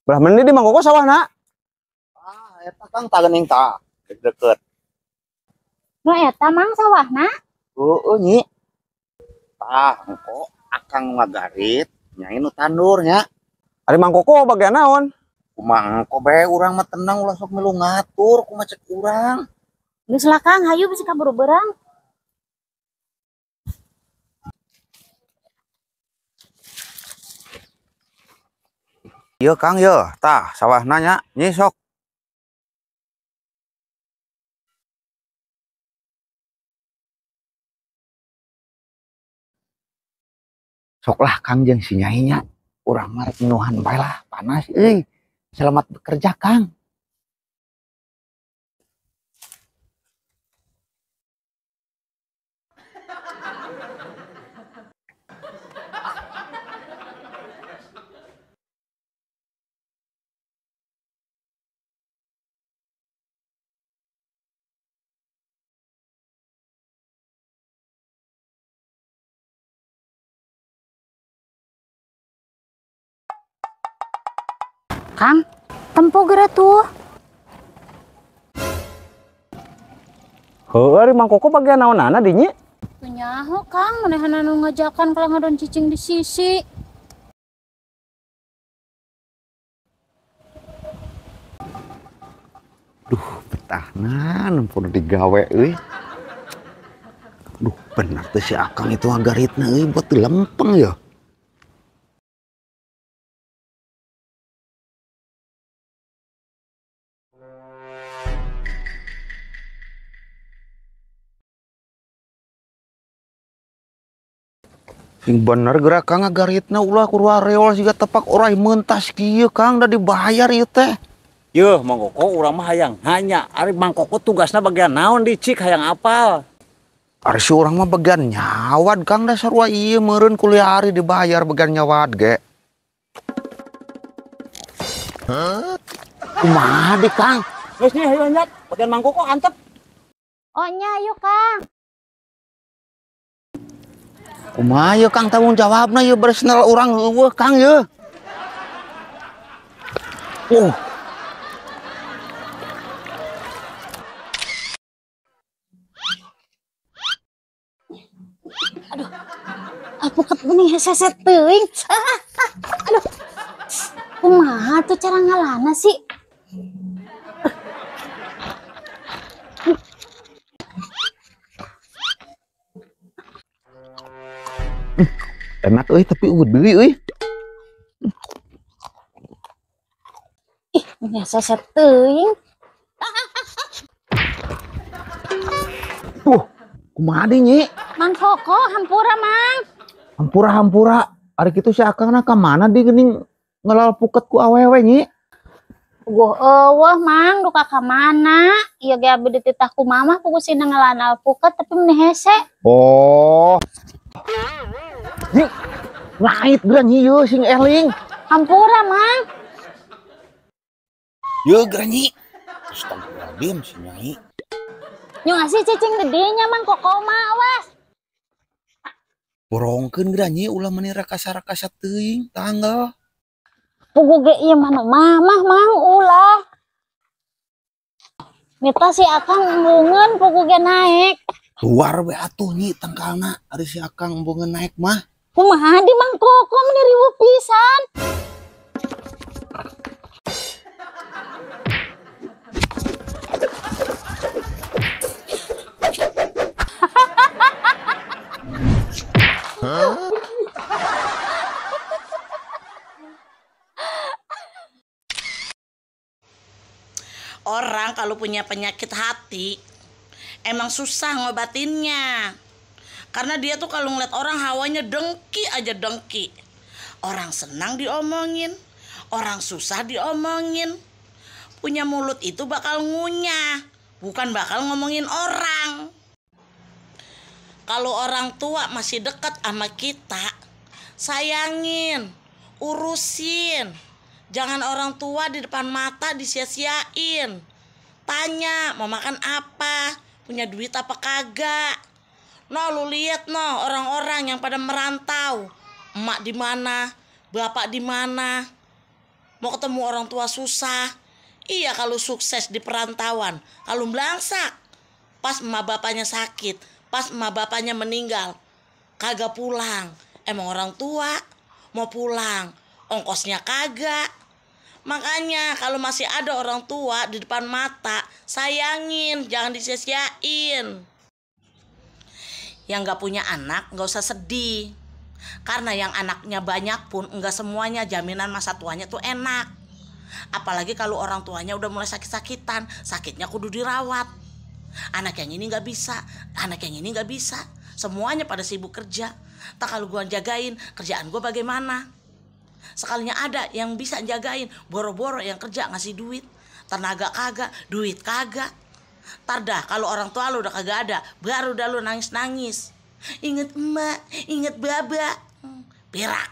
Belah meni di Mang Koko sawahna? Ah, eta Kang tah geuning tah deket. Nu eta Mang sawahna? Heueuh Nyi. Tah engko akang ngagarit nyai nu tandur nya. Ari Mang Koko bagian naon? Kumaha engko bae urang mah tenang ulah sok milu ngatur kumaha cek urang. Geus lah Kang, hayu bisi kaburu beurang. Ieu Kang yeuh, tah sawahna nya, nyi sok. Sok lah Kang jeung si Nyai nya. Urang mah rek minuhan bae lah, panas euy. Selamat bekerja Kang. Kang, tempo geura tuh. Heueuh ari Mang Koko bagian naonana di Nyi? Teu nyaho Kang, manehna nu ngajakan kalau ngadon cicing di sisi. Duh, betahna nempun digawe euy. Duh, bener teh si Akang itu agaritna euy buat lempeng ya. Sing bener gerak Kang agaritna ulah kurang reol siga tepak orai mentas kieu Kang da dibayar ieu teh. Yeuh Mang Koko urang mah hayang hanya ari Mang Koko tugasna bagian naon dicik hayang apal. Ari si urang mah bagian nyawad Kang da sarua ieu meureun kuliah ari dibayar bagian nyawad ge. Hah? Kumaha di Kang? Geus nih hayu nyat bagian Mang Koko antep. Oh nya ayo Kang. Kumaha yeuh Kang tanggung jawabna yeuh beresnel urang eueuh Kang yeuh. Aduh. Alpukat geuning heseset teuing. Aduh. Kumaha tuh cara ngalana sih? Enak euy tapi eueuh deui euy. Ih, biasa teuing. Tuh, kumaha deui Nyi? Mang Koko hampura Mang. Hampura-hampura. Ari kitu si Akangna ka mana di geuning ngelal puket ku awewe Nyi? Puguh eueuh Mang, duka ka mana? Ieu ge abdi dititah ku mamah puguh sina ngelan alpuket tapi meni hese. Oh. Nyi, ngait geura Nyi yeuh sing eling. Hampura Mang. Yeuh geura Nyi. Astagfirullahaladzim si Nyai. Nyu ngasih cicing di dinya Mang Koko mah awas. Borongkeun geura Nyi ulah meni rakasa-rakasa teuing tanggal. Puguh ge ieu mah nu mamah Mang ulah. Mita si Akang embungeun puguh ge naek. Luar we atuh Nyi tangkalna ari si Akang embungeun naek mah. Kumaha di Mang Koko meni riweuh pisan. Orang kalau punya penyakit hati emang susah ngobatinnya. Karena dia tuh kalau ngeliat orang hawanya dengki aja dengki. Orang senang diomongin, orang susah diomongin. Punya mulut itu bakal ngunyah, bukan bakal ngomongin orang. Kalau orang tua masih dekat sama kita, sayangin, urusin. Jangan orang tua di depan mata disia-siain. Tanya mau makan apa, punya duit apa kagak. No, lu lihat no orang-orang yang pada merantau. Emak di mana, bapak di mana. Mau ketemu orang tua susah. Iya kalau sukses di perantauan, kalau belangsak pas emak bapaknya sakit, pas emak bapaknya meninggal, kagak pulang. Emang orang tua mau pulang, ongkosnya kagak. Makanya kalau masih ada orang tua di depan mata, sayangin, jangan disia-siain. Yang nggak punya anak nggak usah sedih. Karena yang anaknya banyak pun nggak semuanya jaminan masa tuanya tuh enak. Apalagi kalau orang tuanya udah mulai sakit-sakitan, sakitnya kudu dirawat. Anak yang ini nggak bisa, anak yang ini nggak bisa. Semuanya pada sibuk kerja. Tak kalau gua jagain, kerjaan gua bagaimana? Sekalinya ada yang bisa jagain, boro-boro yang kerja ngasih duit. Tenaga kagak, duit kagak. Ntar dah kalau orang tua lu udah kagak ada, baru dah lu nangis-nangis. Ingat emak, ingat baba. Berak.